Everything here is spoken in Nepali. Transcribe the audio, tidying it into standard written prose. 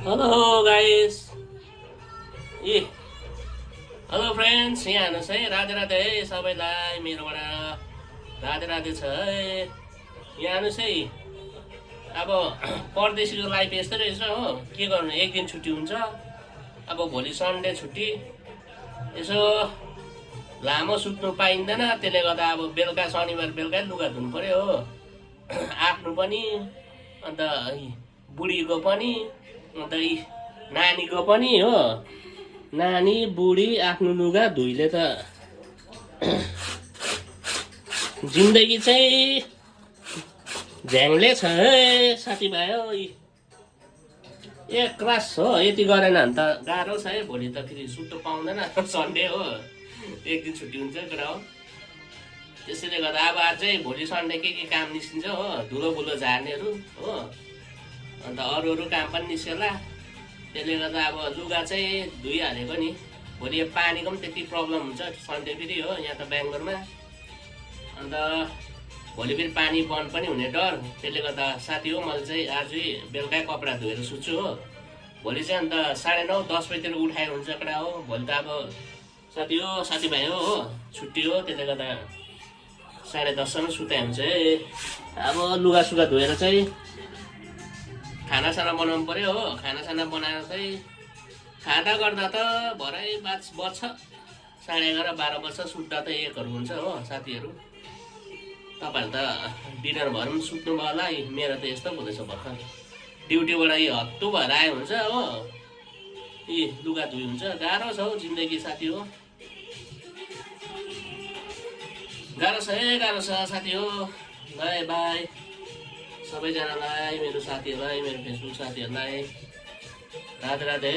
हेलो गाइस ए हेलो फ्रेन्ड्स, यहाँ हेर्नुहोस् है। राधे राधे है सबैलाई मेरोबाट राधे राधे छ है। यहाँ हेर्नुहोस् है, अब परदेशीको लाइफ यस्तै रहेछ हो। के गर्नु, एक दिन छुट्टी हुन्छ। अब भोलि सन्डे छुट्टी, यसो लामो सुत्नु पाइँदैन। त्यसले गर्दा अब बेलुका शनिबार बेलुकै लुगा धुनु पऱ्यो हो। आफ्नो पनि, अन्त बुढीको पनि, अन्त नानीको पनि हो। नानी बुढी आफ्नो लुगा धुइले त जिन्दगी चाहिँ झ्याङले छ है साथीभाइ हो। एक क्लास हो, यति गरेन भने त गाह्रो छ है। भोलि त फेरि सुत्नु पाउँदैन, सन्डे हो, एक दिन छुट्टी हुन्छ कुरा हो। त्यसैले गर्दा अब अझै भोलि सन्डे के काम निस्किन्छ हो। धुलो बुलो झार्नेहरू हो, अन्त अरू अरू काम पनि निस्केला। त्यसले गर्दा अब लुगा चाहिँ धुइहालेको नि। भोलि पानीको पनि त्यति प्रब्लम हुन्छ सन्डे फेरि हो यहाँ त बेङ्गलोरमा। अन्त भोलि फेरि पानी बन्द पनि हुने डर। त्यसले गर्दा साथी हो, मैले चाहिँ आजै बेलुकै कपडा धोएर सुत्छु हो। भोलि चाहिँ अन्त 9:30-10 बजीतिर उठाइ हुन्छ कडा हो। भोलि त अब साथी हो, साथीभाइ हो छुट्टी हो। त्यसले गर्दा 10:30सम्म सुताइ हुन्छ है। अब लुगासुगा धोएर चाहिँ खानासाना बनाउनु पऱ्यो हो। खानासाना बनाएर चाहिँ खाँदा गर्दा त भरै बज्छ 11:30-12 बज्छ। सुत्दा त 1हरू हुन्छ हो साथीहरू। तपाईँहरू त डिनर भएर पनि सुत्नुभयो होला। मेरो त यस्तो हुँदैछ भर्खर ड्युटीबाट हत्तु भएर आयो हुन्छ हो। लुगा धुइ हुन्छ, गाह्रो छ हौ जिन्दगी साथी हो। गाह्रो छ है, गाह्रो छ साथी हो। बाई बाई सबैजनालाई, मेरो साथीहरूलाई, मेरो फेसबुक साथीहरूलाई राधे राधे।